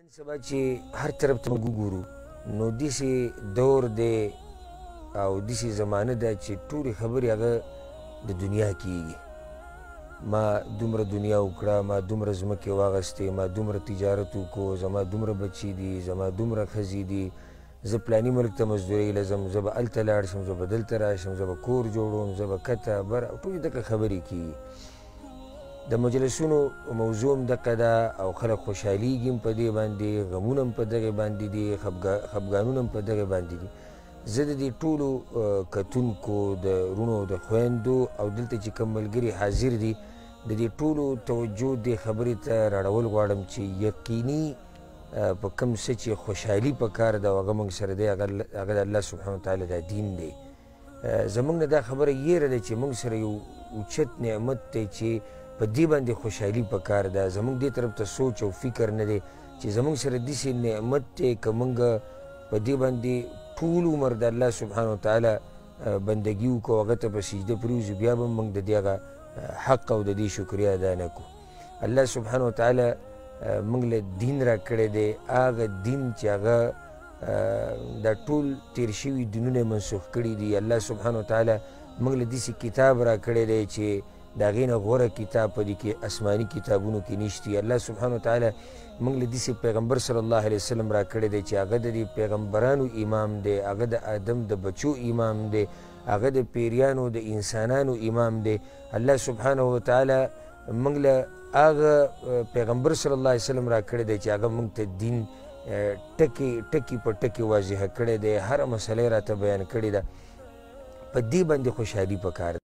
نن سبا چې هر طرف ته موږ وګورو نو داسې دور دی او داسې زمانه ده چې ټولې خبرې هغه د دنیا کیږي. ما دومره دنیا وکړه، ما دومره ځمکې واغستې، ما دومره تجارت وکړو، زما دومره بچي دي، زما دومره ښځې دي، زه پلاني ملک ته مزدورۍ له ځم، زه به هلته لاړ شم، زه به دلته راشم، زه به کور جوړوم، زه به کته بره، ټولې دغه خبرې کیږي. د مجلسونو موضوع هم دقه ده او خلک خوشحالیږي هم په دې باندې، غمونه هم په دغې باندې دي، خفګانونه هم په دغې باندې دي. زه د دې ټولو کتونکو د وروڼو د خویندو او دلته چې کوم ملګري حاضر دي د دې ټولو توجه دې خبرې ته راړول غواړم چې یقیني په کوم څه چې خوشحالي په کار ده او هغه موږ سره دی، هغه د الله سبحانه وتعالی دا دین دی. زموږ نه دا خبره یېره ده چې موږ سره یو اوچت نعمت دی چې په دې باندې خوشحالي په کار ده. زموږ دې طرف ته سوچ او فکر نه دی چې زموږ سره داسې نعمت دی که موږ په دې باندې ټول عمر د الله سبحانه وتعالی بندګي وکړو، هغه ته په سجده پرېوځو، بیا به موږ د دې هغه حق او د دې شکریه ادا نه کړو. الله سبحانه وتعالی موږ له دین را کړی دی، هغه دین چې هغه دا ټول تېر شوي دینونه منسوخ کړي دي. الله سبحانه وتعالی موږ له داسې کتاب را کړی دی چې د هغې نه غوره کتاب په دې کې آسماني کتابونو کې نشتي. الله سبحانه وتعالی موږ له داسې پیغمبر صلی الله علیه وسلم را کړی دی چې هغه د دې پیغمبرانو امام دی، هغه د آدم د بچو امام دی، هغه د پیریانو د انسانانو امام دی. الله سبحانه وتعالی موږ له هغه پیغمبر صلی الله علیه وسلم را کړی دی چې هغه موږ ته دین ټکی ټکی په ټکی واضح کړی دی، هره مسله یې راته بیان کړې ده. په دې باندې خوشحالي پکار